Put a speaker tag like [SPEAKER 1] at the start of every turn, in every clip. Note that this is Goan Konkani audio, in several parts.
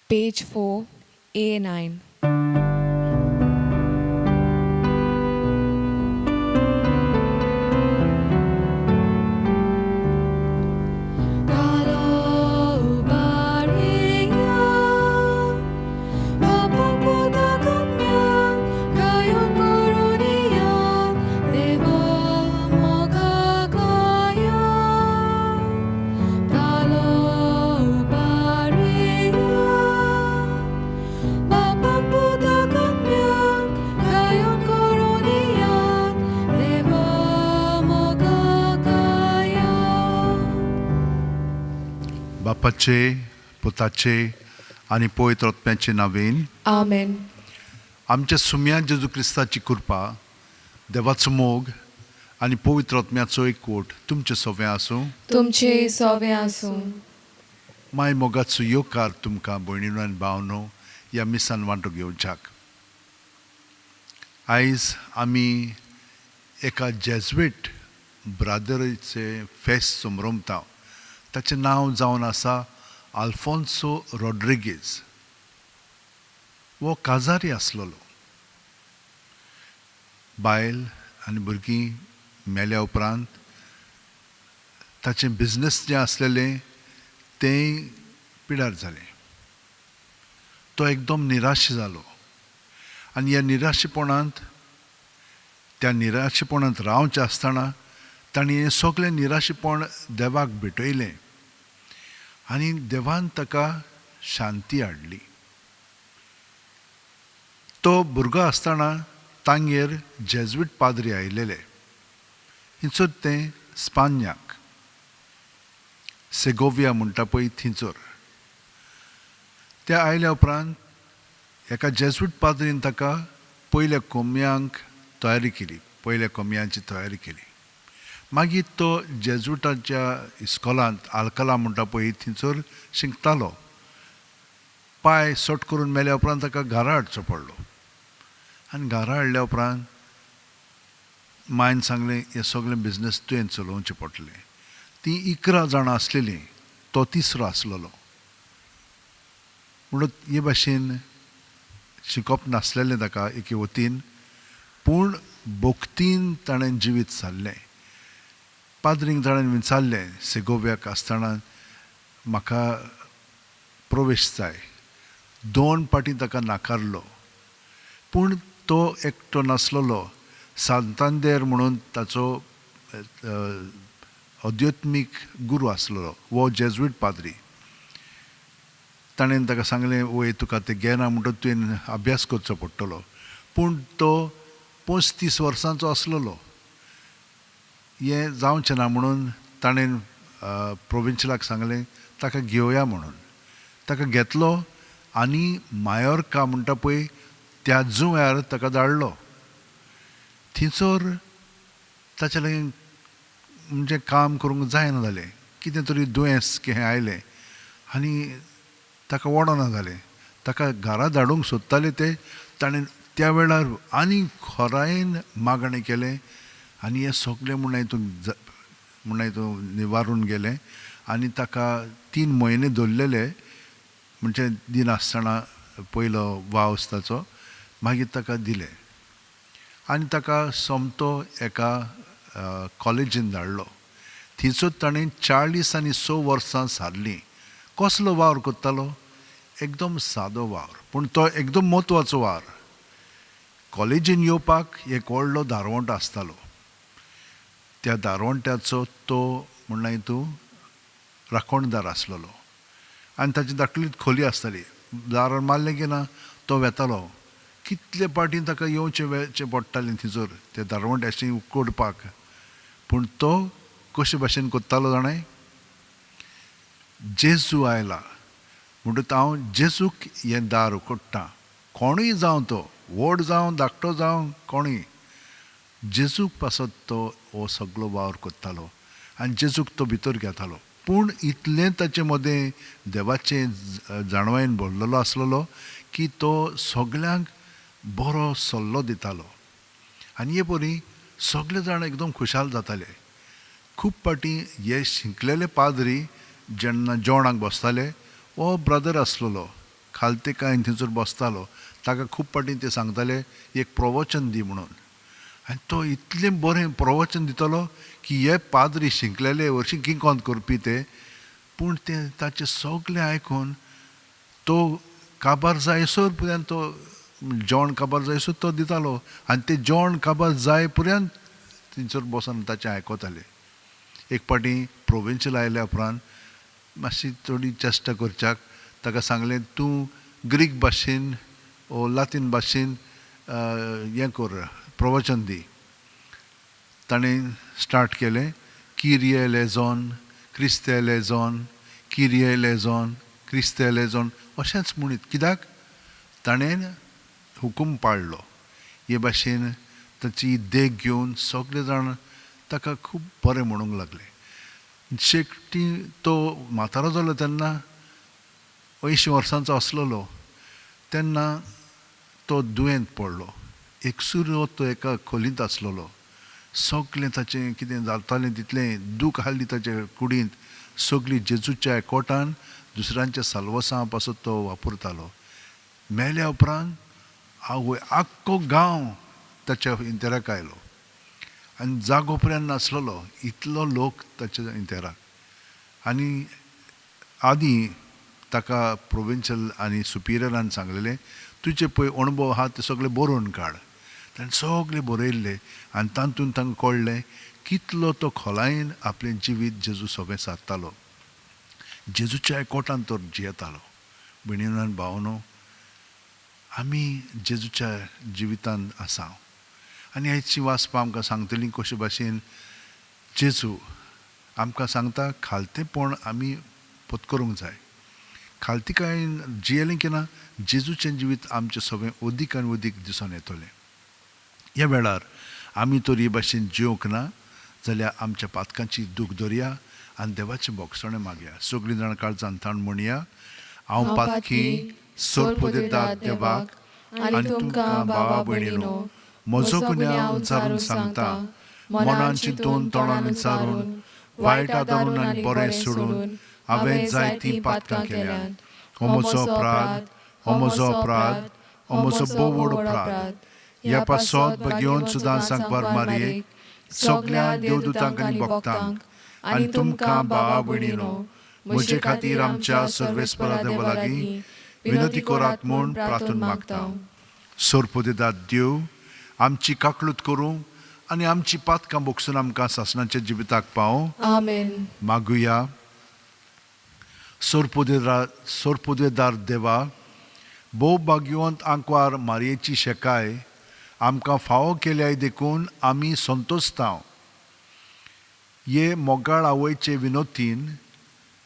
[SPEAKER 1] Page 4, A9.
[SPEAKER 2] बापाचे पुताचे आनी पवित्र आत्म्याचे नांवेन
[SPEAKER 1] आमेन.
[SPEAKER 2] आमच्या सुम्या जेजू क्रिस्ताची कृपा, देवाचो मोग आनी पवित्र आत्म्याचो एकवट तुमचे सोवें आसूं.
[SPEAKER 1] तुमचे सोवे आसूं.
[SPEAKER 2] माय मोगाचो येवकार तुमकां भयणीनो आनी भावनो ह्या मिसान वांटो घेवच्याक. आयज आमी एका जेज्वेट ब्रादरीचे फेस्त समरमता. ताचें नांव जावन आसा आल्फोन्सो रॉड्रिगीज. हो काजारी आसलेलो. बायल आनी भुरगीं मेल्या उपरांत ताचें बिजनस जें आसलेलें तें पिडार जालें. तो एकदम निराश जालो आनी ह्या निराशेपणांत, त्या निराशेपणांत रावचें आसतना ताणें हें सगळें निराशेपण देवाक भेटयलें आनी देवान ताका शांती हाडली. तो भुरगो आसतना तांगेर जेज्वीट पाद्री आयलेले. हिंचोर तें स्पान्याक सेगोविया म्हणटा पळय थिंचोर. त्या आयल्या उपरांत एका जेज्वीट पाद्रीन ताका पयल्या कोमयांक तयारी केली, पयल्या कोमयांची तयारी केली. मागीर तो जेजुटाच्या इस्कोलांत आल्कला म्हणटा पळय थंयसर शिकतालो. पांय सट करून मेल्या उपरांत ताका घरा हाडचो पडलो आनी घरा हाडल्या उपरांत मायन सांगलें, हें सगळें बिजनस तुवें चलोवचें पडटलें. तीं 11 जाणां आसलेलीं, तो तिसरो आसलेलो. म्हणून हे भाशेन शिकप नासलेलें ताका एके वतीन, पूण भक्तीन ताणें जिवीत सारलें. पाद्रींक ताणें विचारलें, सेगोव्याक आसतना म्हाका प्रवेश जाय. 2 पाटी ताका नाकारलो, पूण तो एकटो नासलेलो. सांतांदेर म्हणून ताचो अध्यात्मीक गुरू आसलेलो, हो जेज्वीट पाद्री. ताणें ताका सांगलें, वय तुका तें घेना म्हणटकच तुवें अभ्यास करचो पडटलो. पूण तो 35 वर्सांचो आसलेलो. हें जावचें ना म्हणून ताणें प्रोविन्शियलाक सांगलें ताका घेवया म्हणून. ताका घेतलो आनी मायोर्का म्हणटा पळय त्या जुंव्यार ताका धाडलो. थंयसर ताचे लागीं म्हणजे काम करूंक जायना जालें, कितें तरी दुयेंस कितें आयलें आनी ताका वडना जालें. ताका घरा धाडूंक सोदताले ते, ताणें त्या वेळार आनी खोरायेन मागणें केलें आनी हें सगळें म्हूण हितून म्हूण हितून निवारून गेलें. आनी ताका 3 म्हयने दवरलेले, म्हणजे दिनासतना पयलो वावस ताचो, मागीर ताका दिलें आनी ताका सोमतो एका कॉलेजीन धाडलो. थंयसर ताणें 40 आनी 6 वर्सां सारलीं. कसलो वावर करतालो? एकदम सादो वावर, पूण तो एकदम म्हत्वाचो वावर. कॉलेजीन येवपाक एक व्हडलो दारवंटो आसतालो. त्या दारवंट्याचो तो म्हणल्यार तूं राखणदार आसलेलो आनी ताची धाकली खोली आसताली. दारार मारलें की ना तो वेतालो. कितले पाटी ताका येवचें वेचें पडटालें थंयसर ते दारवंट्याशी उकडपाक. पूण तो कशे भाशेन करतालो जाणा, जेजू आयला म्हणटकच हांव जेजूक हें दार उकडटा. कोणूय जावं, तो व्हड जावं धाकटो जावं, कोणूय, जेजूक पासत तो हो सगळो वावर करतालो आनी जेजूक तो भितर घेतालो. पूण इतलें ताचे मदें देवाचें जाणवायेन भरलेलो आसलेलो की तो सगल्यांक बरो सल्लो दितालो आनी हे परी सगळे जाण एकदम खुशाल जाताले. खूब पाटी हे शिकलेले पाद्री जेन्ना जेवणाक बसताले, हो ब्रदर आसलेलो खालतेकायेन थंयसर बसतालो. ताका खूब फावटीं ते सांगताले एक प्रवचन दी म्हणून. आनी तो इतलें बरें प्रवचन दितालो की हे पाद्री शिंकलेले हरशीं किंकोंत करपी ते, पूण ते ताचें सगळें आयकून तो काबार जायसर पर्यंत तो जेवण काबार जायसर तो दितालो आनी ते जेवण काबार जाय पर्यंत थंयसर बसून ताचें आयकताले. एक फावटी प्रोविन्शियल आयल्या उपरांत मातशी थोडी चेश्टा करच्याक ताका सांगलें, तूं ग्रीक भाशेन ओ लातीन भाशेन हें कर, प्रवचन दी. ताणें स्टार्ट केलें, किरिये लेजॉन क्रिस्ते लेजॉन किरिये लेजॉन क्रिस्ते लेजॉन अशेंच म्हणीत. कित्याक ताणें हुकूम पाळ्ळो. हे भाशेन ताची देख घेवन सगळे जाण ताका खूब बरें म्हणूंक लागले. शेवटी तो म्हातारो जालो तेन्ना 80 वर्सांचो आसलेलो तेन्ना तो दुयेंत पडलो. एकसुरो तो एका खोलींत आसलेलो. सगळें ताचें कितें जातालें तितलें दूख आहली ताच्या कुडींत, सगळी जेजूच्या एकवटान दुसऱ्यांच्या साल्वसां पासत तो वापरतालो. मेल्या उपरांत आवय आख्खो गांव ताच्या इंतेराक आयलो आनी जागो पर्यंत नासलेलो इतलो लोक ताच्या इंतेराक. आनी आदीं ताका प्रोविन्शियल आनी सुपिरियरान सांगलेलें, तुजे पळय अणभव आहा ते सगळे बरोवन काड. ताणें सगळे बरयल्ले आनी तातूंत तांकां कळ्ळें कितलो तो खोलायेन आपलें जिवीत जेजू सगळें सादतालो. जेजूच्या एकवटान तो जियेतालो. भयणीनो आनी भावनो, आमी जेजूच्या जिवितांत आसा आनी आयची वाचपां आमकां सांगतली कशे भाशेन जेजू आमकां सांगता खालतेपण आमी पत्करूंक जाय. खालतीकायेन जियेलें की ना जेजूचें जिवीत आमचें सगळें अदीक आनी अदीक दिसून येतलें. ह्या वेळार आमी तर हे भाशेन जिवंक ना जाल्यार आमच्या पातकांची दूख धरया आनी देवाचें बोगसणें मागया. सगळीं जाणां काळजान ताण म्हणया, हांव पातकी सोरपुदेदार देवाक आनी तुमकां भावा भयणीनो म्हजो गुन्यांव विचारून सांगता, मनान चिंतून तोंडान विचारून वायट आदारून आनी बरें सोडून हांवें जायतीं पातकां केल्यांत. हो म्हजो अपराध, हो म्हजो अपराध, हो म्हजो भोव व्हड अपराध. ह्या पासत भगेवन सुद्दां सांगपार मारयेक सगळ्या देवदूतांक आनी भक्तांक आनी तुमकां भावा भयणीनो म्हजे खातीर आमच्या सर्वेस्परा देवा लागीं विनंती करात म्हूण प्रार्थून मागता. सोरपोदेदाद देव आमची काकळूत करूं आनी आमची पातकां बोगसून आमकां सासणाच्या जिविताक पावों.
[SPEAKER 1] आमेन.
[SPEAKER 2] मागुया. सोरपोदेदार देवा, भोव भाग्यवंत आंकवार मारयेची शेकाय आमकां फावो केल्याय देखून आमी संतोशतांव. हे मोगाळ आवयचे विनोतीन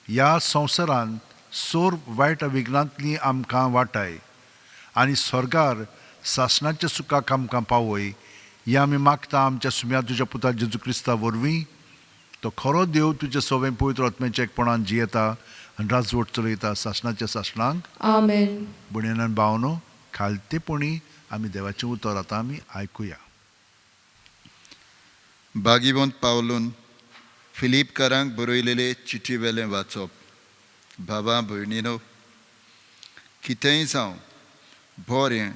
[SPEAKER 2] ह्या संवसारांत सोर वायट विघ्नांतली आमकां वाटाय आनी स्वर्गार सासणाच्या सुखाक आमकां पावय. हें आमी मागता आमच्या सुम्या तुज्या पुता जेजू क्रिस्ता वरवीं. तो खरो देव तुज्या सवें पवित्र आत्म्याच्या एकपणान जियेता आनी राजवट चलयता सासणाच्या सासणांक.
[SPEAKER 1] आमेन.
[SPEAKER 2] भयणीन भावनो, खालतेपणी आमी देवाचें उतर आतां आमी आयकुया.
[SPEAKER 3] भागीवंत पावलून फिलीपकारांक बरयलेले चिटी वेलें वाचप. भावा भयणीनो, कितेंय जावं बरें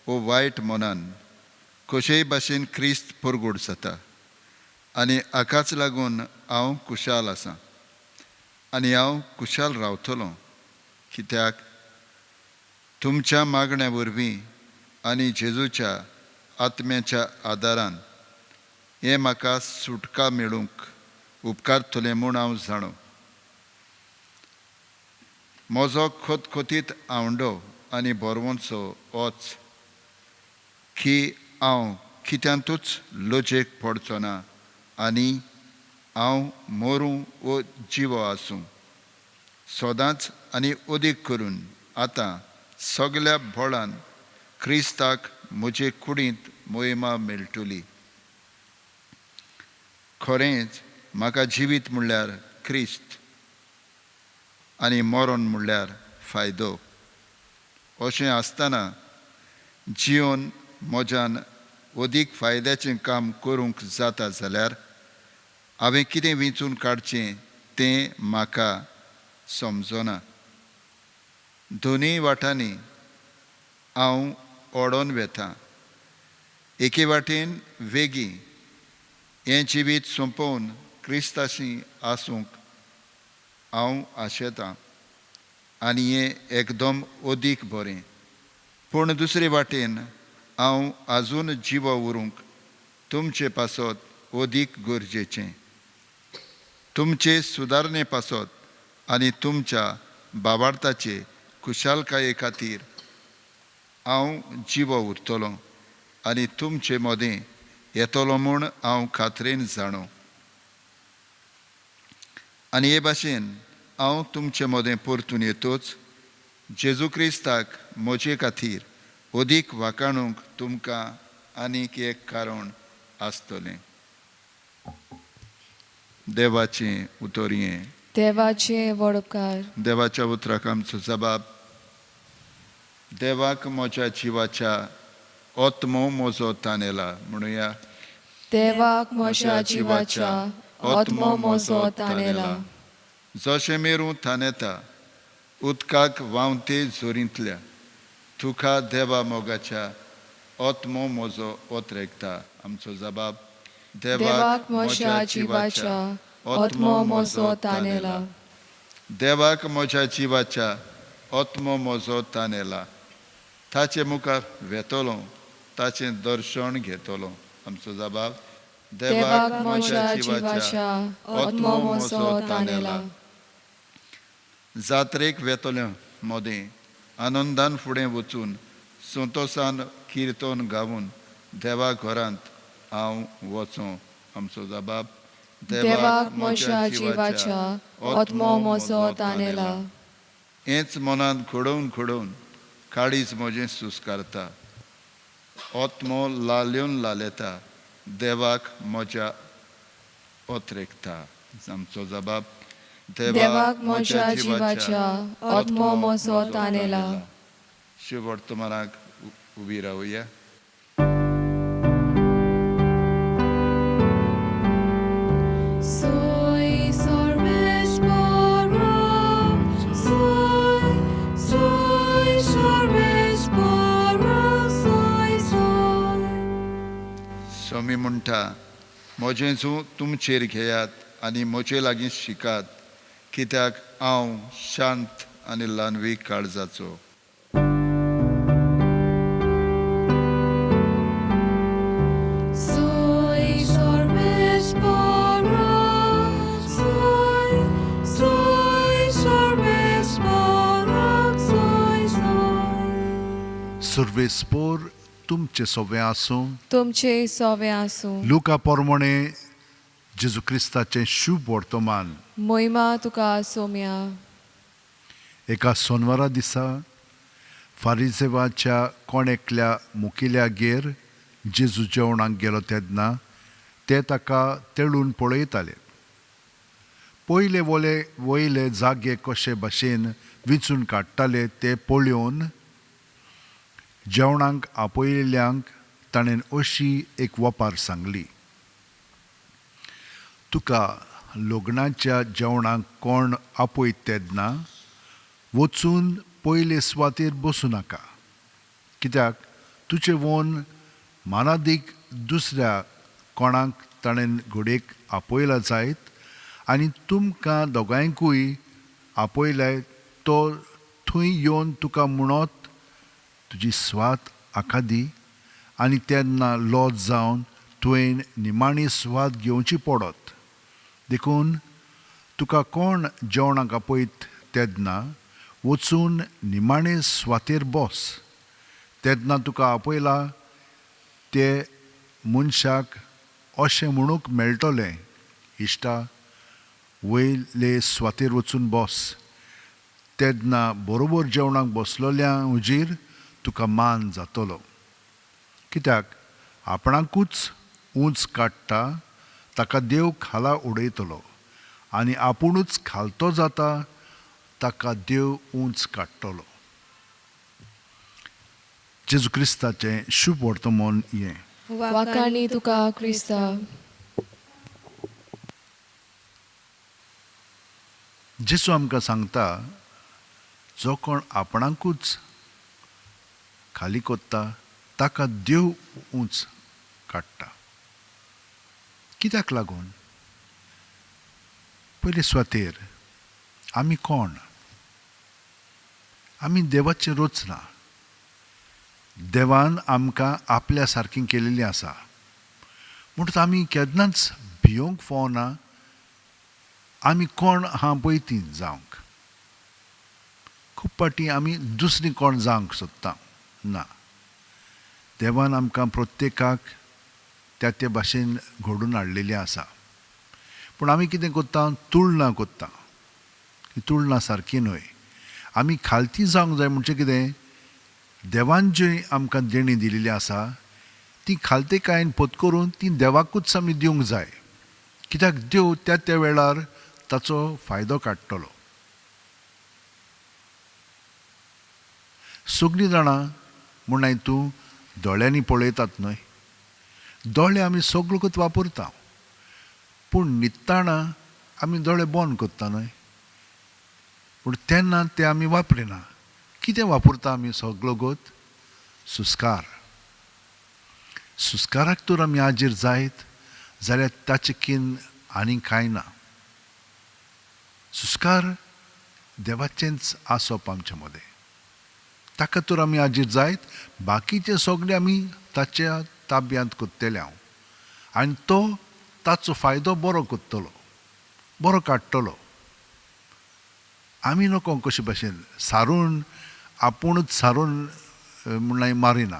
[SPEAKER 3] वो वायट मनान कशेय भाशेन क्रिस्त परगट जाता आनी हाकाच लागून हांव खुशाल आसां आनी हांव खुशाल रावतलो. कित्याक तुमच्या मागण्या वरवीं आनी जेजूच्या आत्म्याच्या आदारान हें म्हाका सुटका मेळूंक उपकारतलें म्हूण हांव जाणो. म्हजो खतखतीत आवंडो आनी बरवंचो वच की हांव कित्यांतूच लजेक पडचो ना आनी हांव मरूं वो जिवो आसूं सदांच आनी अदीक करून आतां सगल्या बळान क्रिस्ताक म्हजे कुडींत मोहिमा मेळटली. खरेंच म्हाका जिवीत म्हणल्यार क्रिस्त आनी मरण म्हणल्यार फायदो. अशें आसतना जिवन म्हज्यान अदीक फायद्याचें काम करूंक जाता जाल्यार हांवें कितें वेंचून काडचें तें म्हाका समजना. दोनूय वाटांनी हांव ओडोन वेता. एके वाटेन वेगीं हें जिवीत सोंपोवन क्रिस्ताशी आसूंक हांव आशेतां आनी हें एकदम अदीक बरें. पूण दुसरे वाटेन हांव आजून जिवो उरूंक तुमचे पासत अदीक गरजेचें. तुमचे सुदारणे पासत आनी तुमच्या भावार्थाचे खुशालकाये खातीर हांव जिवो उरतलों आनी तुमचे मदें येतलो म्हूण हांव खात्रेन जाणो. आनी हे भाशेन हांव तुमचे मदें परतून येतोच जेजू क्रिस्ताक म्हजे खातीर अदीक वाखाणूंक तुमकां आनीक एक कारण आसतलें. देवाचें उतर हें.
[SPEAKER 1] देवाचे व्हड उपकार.
[SPEAKER 3] देवाच्या उतराक आमचो जबाब. देवाक म्हज्या जिवाच्या आत्मो म्हजो तानेला म्हणुया.
[SPEAKER 1] देवाक म्हज्या जिवाच्या आत्मो म्हजो तानेला.
[SPEAKER 3] जशें मेरू तानेता उदकाक व्हांवते झोरींतल्या तुका देवा मोगाच्या आत्मो म्हजो ओतरेकता. आमचो जबाब.
[SPEAKER 1] देवाक म्हज्या जिवाच्या आत्मो म्हजो तानेला.
[SPEAKER 3] देवाक म्हज्या जिवाच्या आत्मो म्हजो तानेला. ताचे मुखार वेतलो ताचें दर्शन घेतलो. आमचो जबाब.
[SPEAKER 1] देवाक म्हज्या जिवाच्या आत्मो म्हजो तानेला.
[SPEAKER 3] जात्रेक वेतले मदें आनंदान फुडें वचून संतोसान किर्तन गावन देवा घरांत हांव वचों. आमचो जबाब.
[SPEAKER 1] देवाक म्हज्या जिवाच्या आत्मो म्हजो तानेला.
[SPEAKER 3] हेंच मनांत घडोवन घडोवन काळीज म्हजें सुस्कारता. आत्मो लालेवन लालेता देवाक म्हज्या ओतरेकता. आमचो जबाब.
[SPEAKER 1] देवाक म्हज्या जिवाच्या आत्मो म्हजो तानेला.
[SPEAKER 3] शिव वर्तमानाक उबी रावया.
[SPEAKER 1] Soy sorbes poro, soy, soy sorbes poro, soy, soy.
[SPEAKER 3] स्वामी म्हणटा म्हजें जूं तुमचेर घेयात आनी म्हजे लागीं शिकात कित्याक हांव शांत आनी ल्हानवी काळजाचो.
[SPEAKER 1] Soy sorbes poro, soy, soy sorbes poro, soy, soy.
[SPEAKER 2] सर्वेस्पोर तुमचे सोवे आसूं.
[SPEAKER 1] तुमचे सोवे आसूं.
[SPEAKER 2] लुका पोरमोणे जेजू क्रिस्ताचें शुभ वर्तमान.
[SPEAKER 1] मोहिमा तुका सोम्या.
[SPEAKER 2] एका सोनवारा दिसा फारिजेवाच्या कोण एकल्या मुखेल्यागेर जेजू जेवणाक गेलो तेन्ना ते ताका तेळून पळयताले. पयले वले वयले जागे कशे भाशेन विंचून काडटाले ते पळोवन जेवणाक आपयिल्ल्यांक ताणें अशी एक वपार सांगली. तुका लग्नाच्या जेवणाक कोण आपयत तेन्ना वचून पयले सुवातेर बसूं नाका, कित्याक तुजें वन मानादीक दुसऱ्या कोणाक ताणें घडयेक आपयला जायत आनी तुमकां दोगांयकूय आपयल्यार तो थंय येवन तुका म्हणत तुजी सुवात हाका दी आनी तेन्ना लॉज जावन तुवें निमाणी सुवात घेवची पडत. देखून तुका कोण जेवणाक आपयत तेन्ना वचून निमाणे सुवातेर बस. तेन्ना तुका आपयला ते मनशाक अशें म्हणूंक मेळटलें, इश्टा वयले सुवातेर वचून बस. तेन्ना बरोबर जेवणाक बसलोल्या हुजीर तुका मान जातलो. कित्याक आपणाकूच उंच काडटा ताका देव खाला उडयतलो आनी आपुणूच खालतो जाता ताका देव उंच काडटलो. जेजू क्रिस्ताचें शुभ वर्तमान हें.
[SPEAKER 1] वाखाणी तुका क्रिस्ता.
[SPEAKER 2] जेजू आमकां सांगता जो कोण आपणाकूच खाली कोत्ता ताका देव उंच काडटा. कित्याक लागून? पयले सुवातेर आमी कोण? आमी देवाची रचना. देवान आमकां आपल्या सारकी केलेली आसा. म्हणटच आमी केन्नाच भियोंक फावना आमी कोण आहा पळय ती जावंक. खूब फावटी आमी दुसरी कोण जावंक सोदता. ना, देवान आमकां प्रत्येकाक त्या ते भाशेन घडून हाडलेली आसा. पूण आमी कितें करता? तुळना करता. ही तुळना सारकी न्हय. आमी खालती जावंक जाय. म्हणजे कितें? देवान जी आमकां देणी दिलेली आसा ती खालतेकायेन पत करून ती देवाकूच आमी दिवंक जाय. कित्याक देव त्या त्या वेळार ताचो फायदो काडटलो. सगळीं जाणां म्हूण तूं दोळ्यांनी पळयतात न्हय. दोळे आमी सगळोकच वापरता, पूण न्हिदतना आमी दोळे बंद करता न्हय. पूण तेन्ना ते आमी वापरिना. कितें वापरता आमी सगळो गोत? सुस्कार. सुस्काराक तर आमी हाजीर जायत जाल्यार ताचें कीन आनी कांय ना. सुस्कार देवाचेंच आसप आमचे मदें. ताका तर आमी हाजीर जायत बाकीचें सगळें आमी ताच्या ताब्यांत करतले हांव आनी तो ताचो फायदो बरो करतलो, बरो काडटलो. आमी नको कशे भाशेन सारून आपुणूच सारून म्हणल्यार मारिना,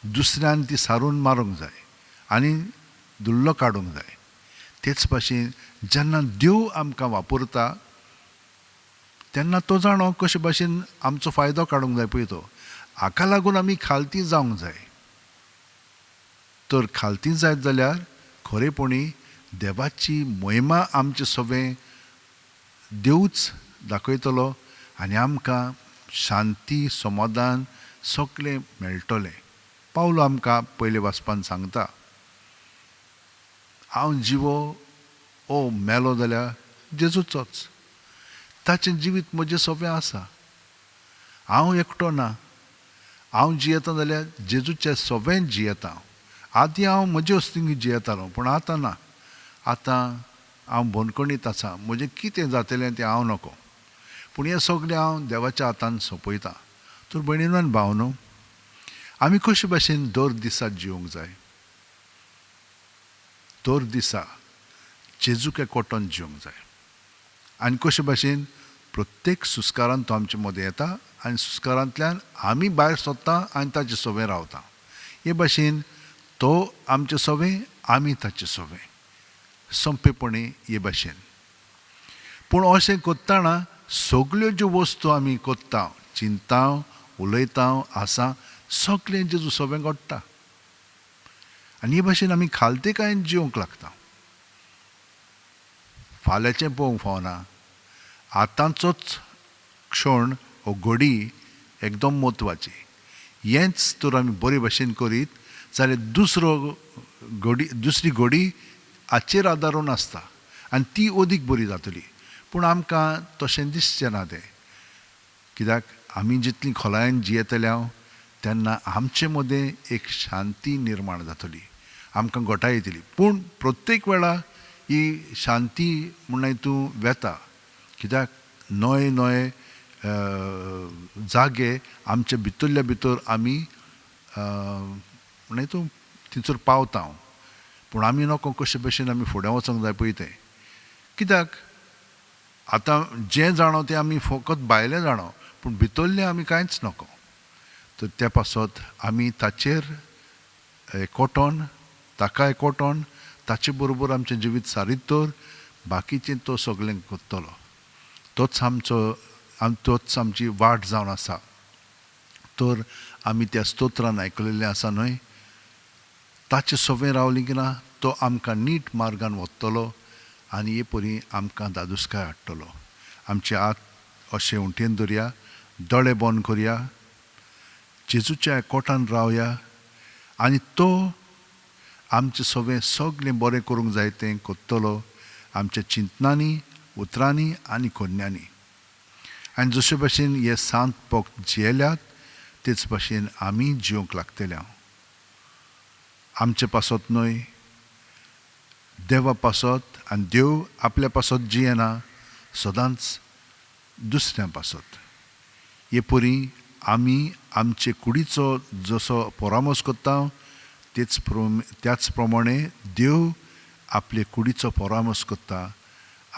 [SPEAKER 2] दुसऱ्यान ती सारून मारूंक जाय आनी धुल्लो काडूंक जाय. तेच भाशेन जेन्ना देव आमकां वापरता तेन्ना तो जाणो कशे भाशेन आमचो फायदो काडूंक जाय पळय तो. हाका लागून आमी खालती जावंक जाय. तर खालती जायत जाल्यार खरेपणी देवाची महिमा आमचे सगळें देवूच दाखयतलो आनी आमकां शांती समाधान सगळें मेळटलें. पावलो आमकां पयले वाचपान सांगता, हांव जिवो ओ मेलो जाल्यार जेजूचोच. ताचें जिवीत म्हजें सोंपें आसा. हांव एकटो ना. हांव जियेता जाल्यार जेजूचें सोंपें जियेता. आदीं हांव म्हजे वस्तींक जियेतालो, पूण आतां ना. आतां हांव बंदखणीत आसा. म्हजें कितें जातलें तें हांव नको. पूण हें सगळें हांव देवाच्या हातान सोंपयता. तर भयणीनो आनी भावनो, आमी कशे भाशेन दर दिसा जिवंक जाय? दर दिसा जेजूक एकवटोन जिवंक जाय. आनी कशे भाशेन प्रत्येक सुस्कारान तो आमचे मदें येता आनी सुस्कारांतल्यान आमी भायर सोदता आनी ताचे सोबें रावता. हे भाशेन तो आमचे सोबें, आमी ताचे सोबें, सोंपेपणी हे भाशेन. पूण अशें करतना सगल्यो ज्यो वस्तू आमी करता, चिंता, उलयता, आसा, सगळें जेजू सोबें घडटा. आनी हे भाशेन आमी खालतेकायेन जिवंक लागता. फाल्यांचें पळोवंक फावना. आतांचोच क्षण हो घडी एकदम म्हत्वाची. हेंच तर आमी बरे भाशेन करीत जाल्यार दुसरो घडी, दुसरी घडी हाचेर आदारून आसता आनी ती अदीक बरी जातली. पूण आमकां तशें दिसचें ना तें. कित्याक आमी जितली खोलायेन जियेतले हांव तेन्ना आमचे मदें एक शांती निर्माण जातली, आमकां घटाय येतली. पूण प्रत्येक वेळा ही शांती म्हणल्यार तूं वेता. कित्याक नवे नवे जागे आमचे भितरल्या भितर आमी म्हणल्यार तूं थंयसर पावता. पूण आमी नको कशे भशेन आमी फुडें वचोंक जाय पळय तें. कित्याक आतां जें जाणो तें आमी फकत भायलें जाणो, पूण भितरलें आमी कांयच नको. तर त्या पासत आमी ताचेर एकवटोन, ताका एकवटोन ताचे बरोबर आमचें जिवीत सारीत तर बाकीचें तो सगळें करतलो. तोच आमचो, तोच आमची वाट जावन आसा. तर आमी त्या स्तोत्रान आयकलेलें आसा न्हय, ताचे सोबें रावली की ना तो आमकां नीट मार्गान वतलो आनी हे परी आमकां दादुसकाय हाडटलो. आमचे हात अशें उंटेन धरया, दोळे बंद करया, जेजूच्या एकवटान रावया आनी तो आमचें सगळें सगळें बरें करूंक जाय तें करतलो, आमच्या चिंतनांनी, उतरांनी आनी कोन्यांनी. आनी जशे भाशेन हे सांत भक्त जियेल्यात तेच भाशेन आमी जिवंक लागतले. आमचे पासत न्हय, देवा पासत. आनी देव आपल्या पासत जियेना, सदांच दुसऱ्यां पासत. हे परी आमी आमचे कुडीचो जसो परामर्श करता तेच त्याच प्रमाणे देव आपले कुडीचो परामर्श करता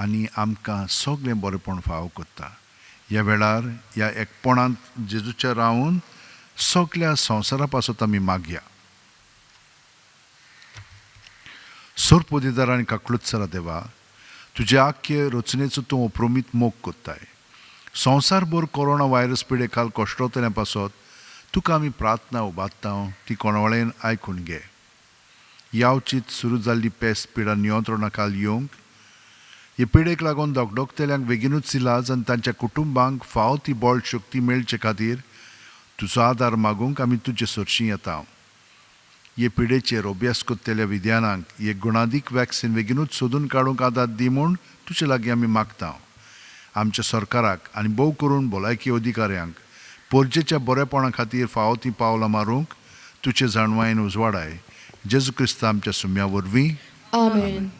[SPEAKER 2] आनी आमकां सगळें बरेंपण फावो करता. ह्या वेळार ह्या एकपणांत जेजूच्या रावन सगल्या संवसारा पासत आमी मागया. सोरपोदेदार आनी काकळुत्सरा देवा, तुजे आख्खे रचनेचो तूं अप्रमीत मोग करताय. संवसारभर कोरोना व्हायरस पिडे खाल कश्टोतल्या पासत तुका आमी प्रार्थना उबारता, ती कोणावळेन आयकून घे. यावचीत सुरू जाल्ली पेस्त पिडा नियंत्रणा खाल येवंक, हे पिडेक लागून धगधगतल्यांक बेगीनूच इलाज आनी तांच्या कुटुंबांक फावो ती बळ शक्ती मेळचे खातीर तुजो आदार मागूंक आमी तुजे सरशीं येता. हे पिडेचेर अभ्यास करतल्या विद्यानांक एक गुणादीक वॅक्सिन बेगीनूच सोदून काडूंक आदार दी म्हूण तुजे लागीं आमी मागता. आमच्या सरकाराक आनी भोव करून भलायकी अधिकाऱ्यांक पोरजेच्या बरेपणा खातीर फावो तीं पावलां मारूंक तुजे जाणवायेन उजवाडाय. जेजू क्रिस्ता आमच्या सुम्या वरवीं.
[SPEAKER 1] आमेन.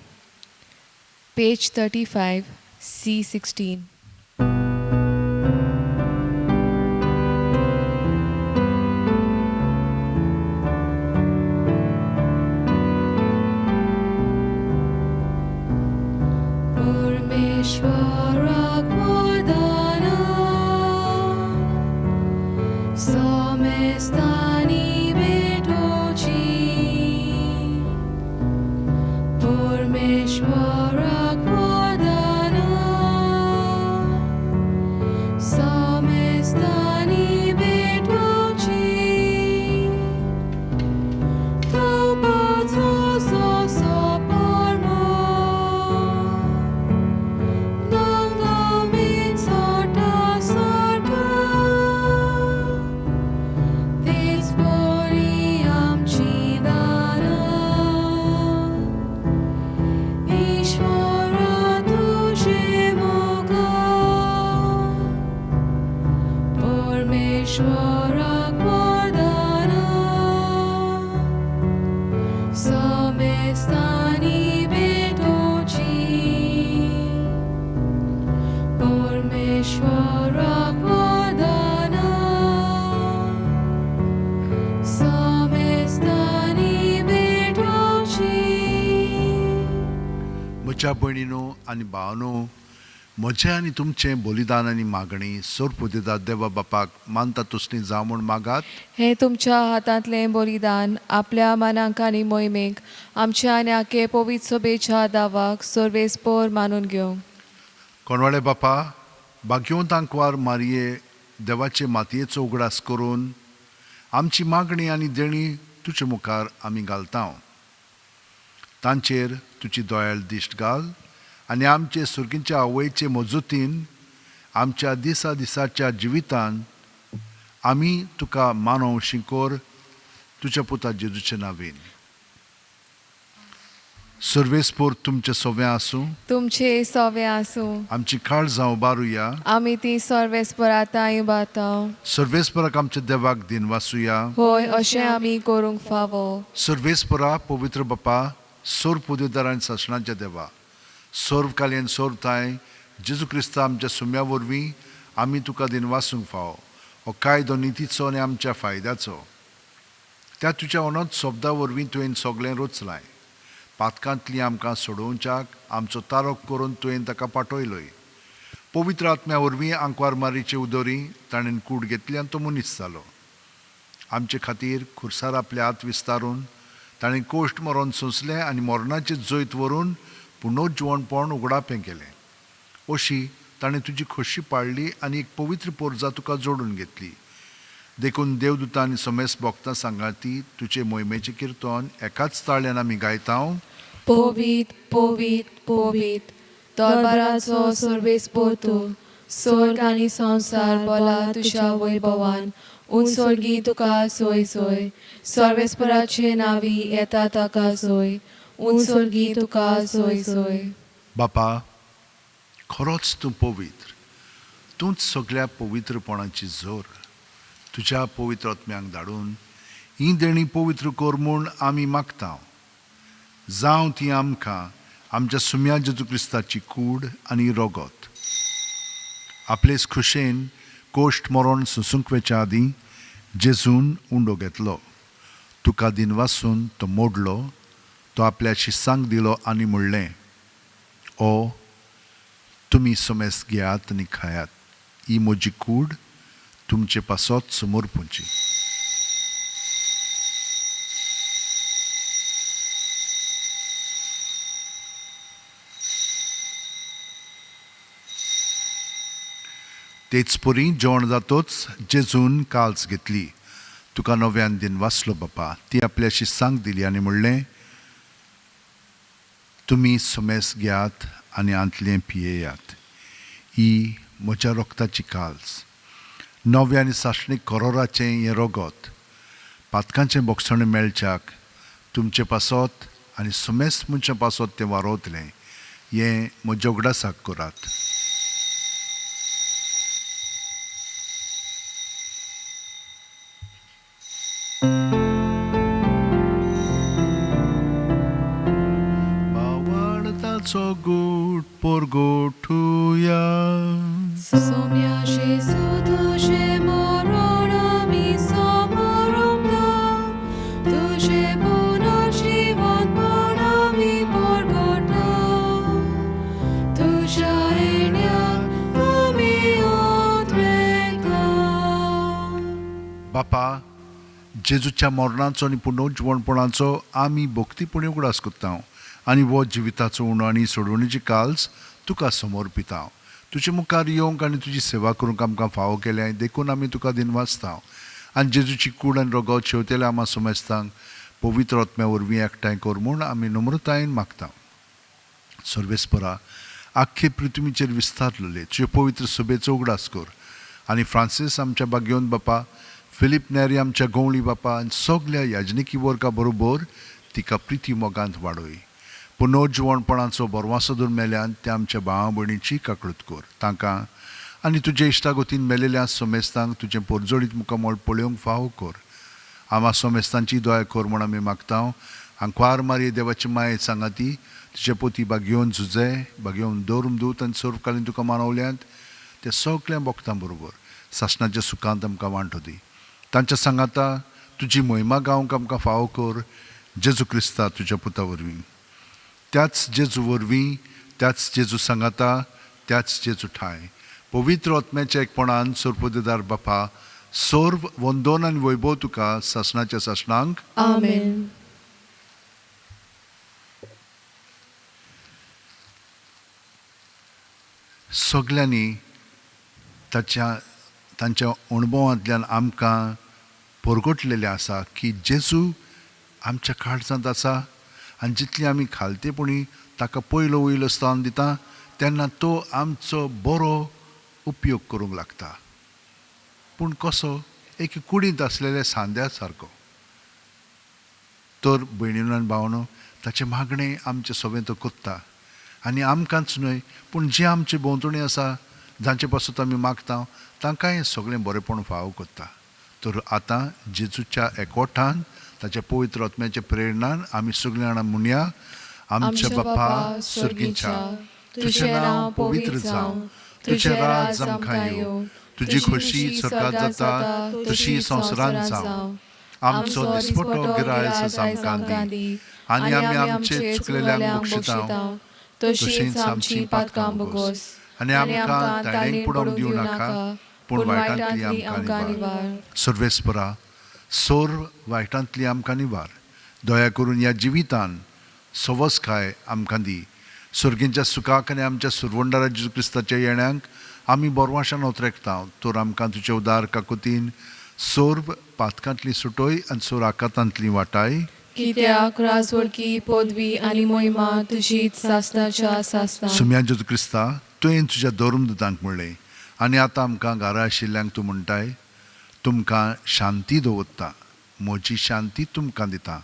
[SPEAKER 1] Page 35, C16. परमेश्वराक वरदान समेस्तांनी भेटोवची. परमेश्वराक वरदान समेस्तांनी भेटोवची. तोपाचो सोसो परमो दोंगोमीत सोडटा सारका, तेच परी आमची दारां. ईश्वरा तुजे मुखार परमेश्वराक वरदान समेस्तांनी भेटोवची. परमेश्वराक वरदान समेस्तांनी भेटोवची.
[SPEAKER 2] म्हज्या भयणीनो आनी भावानो, म्हजें आनी तुमचें बलिदान आनी मागणी सोरपुदेदार देवा बापाक मानता तसली जावं म्हूण मागात.
[SPEAKER 1] हें तुमच्या हातांतलें बलिदान आपल्या मनांक आनी मोहिमेक आमच्या आनी आखे पवित्र सभेच्या दावाक सर्वेस्पोर मानून घेवंक.
[SPEAKER 2] कोणवाळे बापा, भाग्यवंत आंकवार मारये देवाचे मातयेचो उगडास करून आमची मागणी आनी देणी तुजे मुखार आमी घालता. तांचेर तुजी दोयाळ दिश्ट घाल आनी आमचे सुर्गींच्या आवयचे मजतीन आमच्या दिसा दिसाच्या जिवितान आमी तुका मानव शिंकोर तुज्या पुता जेजूचे नांवेन. सर्वेस्पोर तुमचे सोव्या आसूं.
[SPEAKER 1] तुमचे सोवे आसूं.
[SPEAKER 2] आमची काळजां उबारुया.
[SPEAKER 1] आमी ती सर्वेस्पर आतां उबारता.
[SPEAKER 2] सर्वेस्पराक आमच्या देवाक दिनवासुया.
[SPEAKER 1] होय, अशें आमी करूंक फावो.
[SPEAKER 2] सर्वेस्परा पवित्र बापा, सोर पुदेदार आनी सासणाच्या देवा, सर्व कालयन सर्व थांय जेजू क्रिस्ता आमच्या सुम्या वरवीं आमी तुका दिनवासूंक फावो. हो कायदो नितीचो आनी आमच्या फायद्याचो. त्या तुज्या अनंत शब्दा वरवीं तुवें सगळें रचलाय. पातकांतली आमकां सोडोवच्याक आमचो तारक करून तुवें ताका पाठयलोय. पवित्र आत्म्या वरवीं आंकवार मारीचे उदोरी ताणें कूड घेतली आनी तो मनीस जालो. आमचे खातीर खुर्सार आपले हात विस्तारून ताणें कोश्ट मरोन सोंसलें आनी मरणाचें जैत व्हरून पुनर्जिवणपण उगडापें केलें. अशी ताणें तुजी खोशी पाळ्ळी आनी एक पवित्र पोरजा तुका जोडून घेतली. देखून देवदूतां आनी समेस भक्तां सांगाती तुजे मोहिमेचें किर्तन एकाच ताळ्यान आमी गायता.
[SPEAKER 1] पवित्र पवित्र पवित्र दरबाराचो सर्वेस्पोर तूं, स्वर्ग आनी संवसार बोला तुज्या वैभवान. उंच तुका सोय सोय, सर्वेस्पराचे नावी येता ताका सोय. उंच तुका सोय सोय.
[SPEAKER 2] बापा, खरोच तूं पवित्र, तूंच सगळ्या पवित्रपणाची जोर. तुज्या पवित्र आत्म्यांक धाडून हीं देणीं पवित्र कर म्हूण आमी मागता. जावं ती आमकां आमच्या सुम्या जेजू क्रिस्ताची कूड आनी रगत. आपलेच खुशेन कोश्ट मरण सोसूंक वेच्या आदीं जेजून उंडो घेतलो. तुका दिनवासून तो मोडलो, तो आपल्या शिसांक दिलो आनी म्हणलें, ओ तुमी समेस्त घेयात आनी खायात, ही म्हजी कूड तुमचे पासत समर्पूंची. तेच परी जेवण जातोच जेजून काल्स घेतली, तुका नव्यान दिन वाचलो बापा, ती आपल्या शिसांक दिली आनी म्हणलें, तुमी समेस घेयात आनी आंतलें पियेयात, ही म्हज्या रक्ताची काल्स, नव्या आनी सासणीक करोराचें हें रगत, पातकांचें बोगसणें मेळच्याक तुमचे पासत आनी समेस्त मनशां पासत तें वारोवतलें, हें म्हज्या उगडासाक करात. भावार्थाचो गोड परगोटुया.
[SPEAKER 1] सोम्या जेजू तुजें मरण आमी समर्पता, तुजें पुनर्जिवनपण आमी परगटा, तुज्या येण्याक आमी उद्रेकता.
[SPEAKER 2] बापा, जेजूच्या मरणाचो आनी पुनर्जिवणपणाचो आमी भक्तीपणी उगडास करता आनी हो जिविताचो उणो आनी सोडवणीची काल्स तुका समर्पिता. तुजे मुखार येवंक आनी तुजी सेवा करूंक आमकां फावो केल्या देखून आमी तुका दिनवासता. आनी जेजूची कूड आनी रगत शेवतेल्या आमा समेस्तांक पवित्र आत्म्या वरवीं एकठांय कर म्हूण आमी नम्रतायेन मागता. सर्वेस्परा, आख्खे पृथ्वीचेर विस्तारलेले तुजे पवित्र सभेचो उगडास कर आनी फ्रांसीस आमच्या बागेवन बापा, फिलीप नेरी आमच्या गवळी बापा आनी सगल्या याजनिकी वर्गा बरोबर तिका प्रिती मोगांत वाडय. पुनर्जिवणपणाचो बरवासो धरून मेल्यान त्या आमच्या भावा भयणीची काकळूत कर. तांकां आनी तुजे इश्टागतीन मेलेल्या समेस्तांक तुजें पोरजोळीत मुखामळ पळोवंक फावो कर. आमा समेस्तांची दया कर म्हूण आमी मागता. आंकवार मारये देवाची माये सांगाती तुजे पोती बागेवन झुजे बागेवन दवरून दूत आनी सर्वकालीन तुका मानवल्यांत त्या सगळ्या भक्तां बरोबर सासणाच्या सुखांत आमकां वांटो दी. तांच्या सांगाता तुजी मोहिमा गावंक आमकां फावो कर, जेजू क्रिस्ता तुज्या पुता वरवीं. त्याच जेजू वरवीं, त्याच जेजू सांगाता, त्याच जेजू ठाय पवित्र आत्म्याच्या एकपणान सोरपोदेदार बापा, सर्व वंदोन आनी वैभव तुका सासणाच्या सासणांक.
[SPEAKER 1] आमेन.
[SPEAKER 2] सगल्यांनी ताच्या तांच्या अणभवांतल्यान आमकां परगटलेलें आसा की जेजू आमच्या काळजांत आसा आनी जितली आमी खालतेपणी ताका पयलो वयलो स्थान दिता तेन्ना तो आमचो बरो उपयोग करूंक लागता. पूण कसो? एक कुडींत आसलेल्या सांद्या सारको. तर भयणीनो आनी भावनो, ताचें मागणें आमचें सगळें तो करता आनी आमकांच न्हय पूण जे आमचे भोंवतणी आसा जांचे पासून आमी मागता तांकांय सगळें बरेंपण फावो करता. तर आतां जेजूच्या एकवटान ताच्या पवित्र आत्म्याच्या प्रेरणान आमी सगळीं जाणां म्हणया, आमच्या बापा सर्गीच्या, तुजें नांव पवित्र जावं, तुजें राज आमकां येवं, तुजी खोशी स्वर्गात जाता तशी संवसारांत जावं. आमचो दिसपटो गिरायस आमकां दी आनी आमी आमचे चुकलेल्यांक बक्षिता
[SPEAKER 1] तशीच आमची पातकां बोगोस
[SPEAKER 2] आनी आमकां ताणें पडोवंक दिवं नाका, पूण वायटांतली आमकां निवार. सर्वेस्परा, सोर वायटांतली आमकां निवार. दया करून ह्या जिवितान सवसकाय आमकां दी. सर्गींच्या सुखाक आनी आमच्या सुरवंडारा जेजू क्रिस्ताच्या येण्यांक आमी बोरवाशान ओतरेकता. तर आमकां तुजे उदार काकुतीन सोर्व पातकांतली सुटोय आनी सोर आकातांतली वाटाय.
[SPEAKER 1] कित्याक राजवडकी पदवी आनी मोहिमा तुजीच सासणाच्या सासणाक.
[SPEAKER 2] सुम्या जेजू क्रिस्ता, तुवें तुज्या धर्म दुतांक म्हणलें आनी आतां आमकां घरा आशिल्ल्यांक तूं म्हणटाय, तुमकां शांती दवरता, म्हजी शांती तुमकां दिता,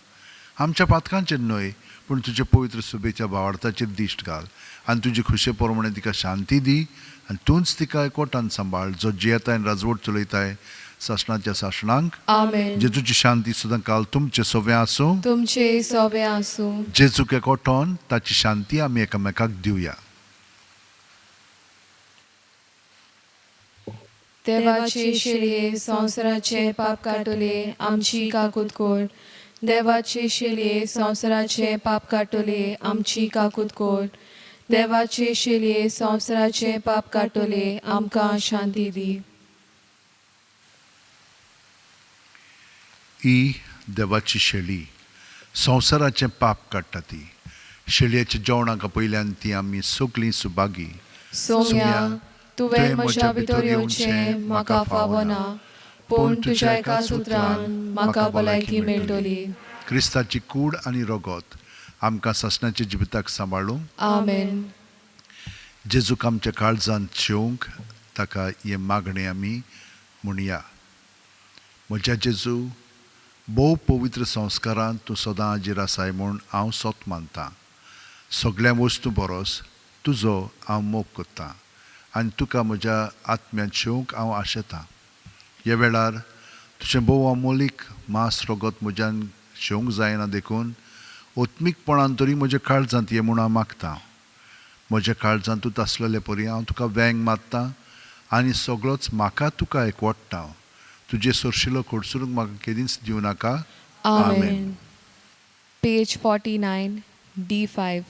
[SPEAKER 2] आमच्या पातकांचेर न्हय पूण तुजे पवित्र सुबेच्या भावार्थाचेर दिश्ट घाल आनी तुजी खुशे प्रमाणे तिका शांती दी आनी तूंच तिका एकवटान सांबाळ, जो जियेताय आनी राजवट चलयताय सासणाच्या सासणांक.
[SPEAKER 1] आमेन.
[SPEAKER 2] जेजूची शांती सदां काल तुमचे सोवे आसूं.
[SPEAKER 1] तुमचे सोबे आसूं.
[SPEAKER 2] जेजूक एकवटोन ताची शांती आमी एकामेकाक दिवया.
[SPEAKER 1] देवाचे शेलये संवसाराचे पाप काडटले आमची काकूत कोर. देवाचे शेलये संवसाराचे पाप काडटले आमची काकूत कोर. देवाचे शेलये संवसाराचे पाप काडटले आमकां शांती दी.
[SPEAKER 2] ही देवाची शेळी संवसाराचें पाप काडटा. ती शेळयेच्या जेवणाक पयल्यान ती आमी सगळीं सुभागी.
[SPEAKER 1] सोम्या, तुवें म्हज्या भितर येवचें म्हाका फावना, पूण तुज्या एका सुत्रान म्हाका भलायकी मेळटली.
[SPEAKER 2] क्रिस्ताची कूड आनी रगत आमकां सासणाच्या जिविताक सांबाळूं.
[SPEAKER 1] आमेन.
[SPEAKER 2] जेजूक आमच्या काळजांत शेवंक ताका हें मागणें आमी म्हणया. म्हज्या जेजू, भोव पवित्र संस्कारांत तूं सदां हाजीर आसाय म्हूण हांव सत मानतां. सगळ्या वस्तू बरोस तुजो हांव मोग करतां आनी तुका म्हज्या आत्म्यांत शेवंक हांव आशेतां. ह्या वेळार तुजें भोव अमोलीक मांस रगत म्हज्यान शेवंक जायना, देखून आत्मीकपणान तरी म्हज्या काळजांत ये म्हूण हांव मागतां. म्हज्या काळजांतूच आसलेले परी हांव तुका वेंग मारतां आनी सगळोच म्हाका तुका एकवटता. तुजे सरशिलो कडसरूंक म्हाका केदींच दिवं नाका.
[SPEAKER 1] आमेन. Page 49, D5.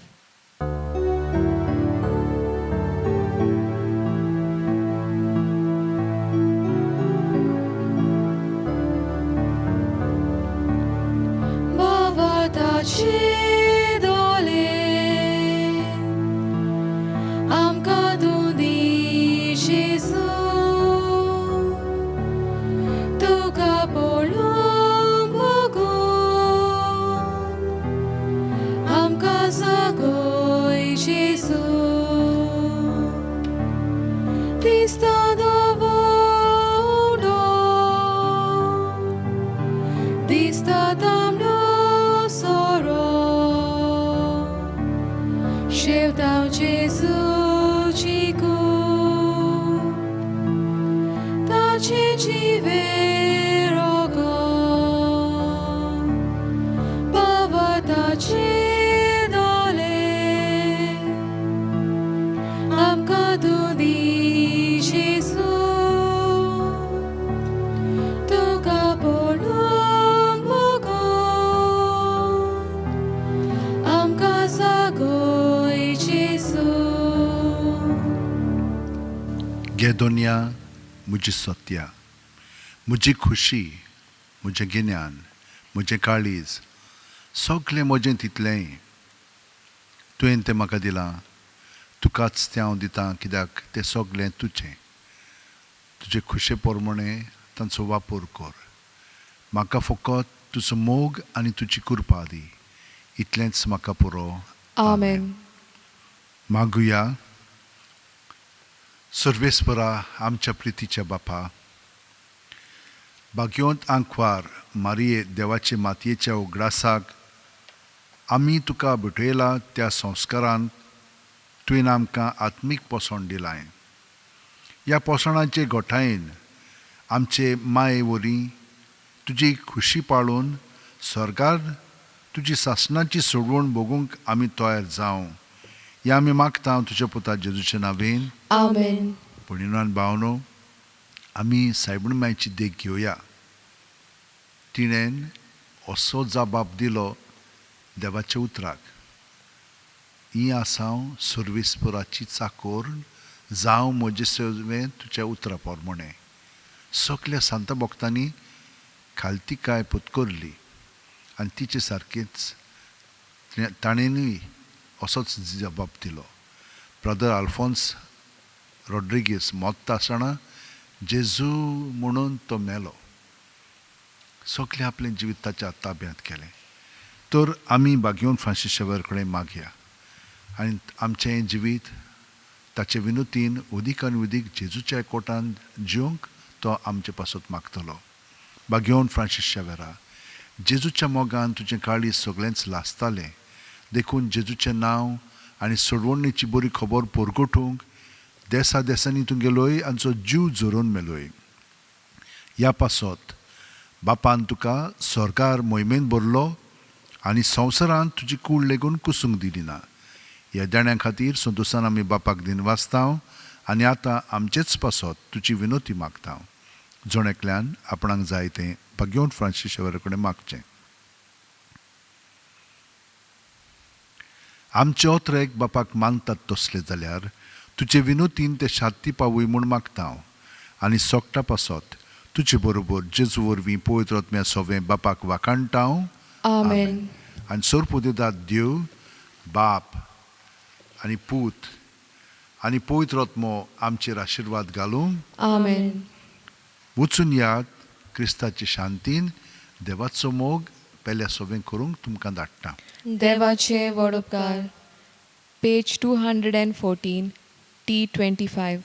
[SPEAKER 1] भावार्थाचे दोले आमकां तूं दी जेजू, तुका पळोवंक भोगून आमकां जागय जेजू. दिसता धवो उडो, दिसता तांबडो सोरो, शेवटाव जेजूची कूड, ताचें जिवें रगत, भावार्थाचे दोले आमकां तूं दी जेजू, तुका पळोवंक भोगून आमकां जागय जेजू.
[SPEAKER 2] घे दोनया म्हजी सत्या, म्हजी खुशी, म्हजें गिन्यान, म्हजें काळीज, सगळें म्हजें तितलेंय तुवें तें म्हाका दिलां. तुकाच तें हांव दितां, कित्याक तें सगळें तुजें. तुजे खुशे प्रमाणे तांचो वापर कर. म्हाका फकत तुजो मोग आनी तुजी कृपा दी, इतलेंच म्हाका पुरो.
[SPEAKER 1] आमेन.
[SPEAKER 2] मागुया. सर्वेस्परा, आमच्या प्रितीच्या बापा, भाग्योंत आंकवार मारिये देवाचे मातयेच्या उगडासाक आमी तुका भेटयला त्या संस्कारांत तुवें आमकां आत्मीक पोसण दिलाय. ह्या पोसणाचे गोठायेन आमचे माये वरी तुजी खुशी पाळून स्वर्गार तुजी सासणाची सोडवण भोगूंक आमी तयार जावं, ह्या आमी मागता तुज्या पुता जेजूच्या नांवेन.
[SPEAKER 1] आमेन.
[SPEAKER 2] भयणीनो भावनो, आमी सायबण मायची देख घेवया. तिणेन असो जबाब दिलो देवाच्या उतराक, ही आसा हांव सर्वेस्पराची चाकोर, जावं म्हजे सवें तुज्या उतरा प्रमाणे. सगल्या सांता भक्तांनी खालतिकाय पत्करली आनी तिचे सारकेच ताणेनूय असोच जबाब दिलो. ब्रदर आल्फोन्स रॉड्रिगीस मोत्ता आसतना जेजू म्हणून तो मेलो. सगळें आपलें जिवीत ताच्या ताब्यांत केलें. तर आमी भाग्योन फ्रांसीस शेवर कडेन मागया आनी आमचें जिवीत ताचे विनोतीन उदीक आनी उदीक जेजूच्या कोटान जिवंक तो आमचे पासत मागतलो. भाग्योन फ्रांसीस शेवेरा, जेजूच्या मोगान तुजें काळीज सगळेंच लासतालें. देखून जेजूचें नांव आनी सोडवणेची बरी खबर परगटूंक देसा देसांनी तूं गेलोय आनी जीव झरोवन मेलोय. ह्या पासत बापान तुका सरकार मोहिमेन भरलो आनी संवसारांत तुजी कूड लेगून कुसूंक दिली ना. ह्या देण्या खातीर संतोसान आमी बापाक दिनवासतांव आनी आतां आमचेच पासत तुजी विनोती मागतांव. जण एकल्यान आपणाक जाय तें भाग्यवंत फ्रांसीस शेवरा कडेन मागचें. आमचे ओत्रेक बापाक मानतात तसले जाल्यार तुजे विनोतीन ते शांती पावूय म्हूण मागता हांव आनी सोगटा पासत तुजे बरोबर जेजू वरवीं पवित्र आत्म्या सोवें बापाक वाखाणटा हांव.
[SPEAKER 1] आमेन.
[SPEAKER 2] आनी सोरपुदेदात देव बाप आनी पूत आनी पवित्र आत्मो आमचेर आशिर्वाद घालूं.
[SPEAKER 1] आमेन.
[SPEAKER 2] वचून यात क्रिस्ताचे शांतीन देवाचो मोग पेल्या सोवें करूंक तुमकां धाडटा.
[SPEAKER 1] देवाचे व्हड उपकार. Page 214, T 25.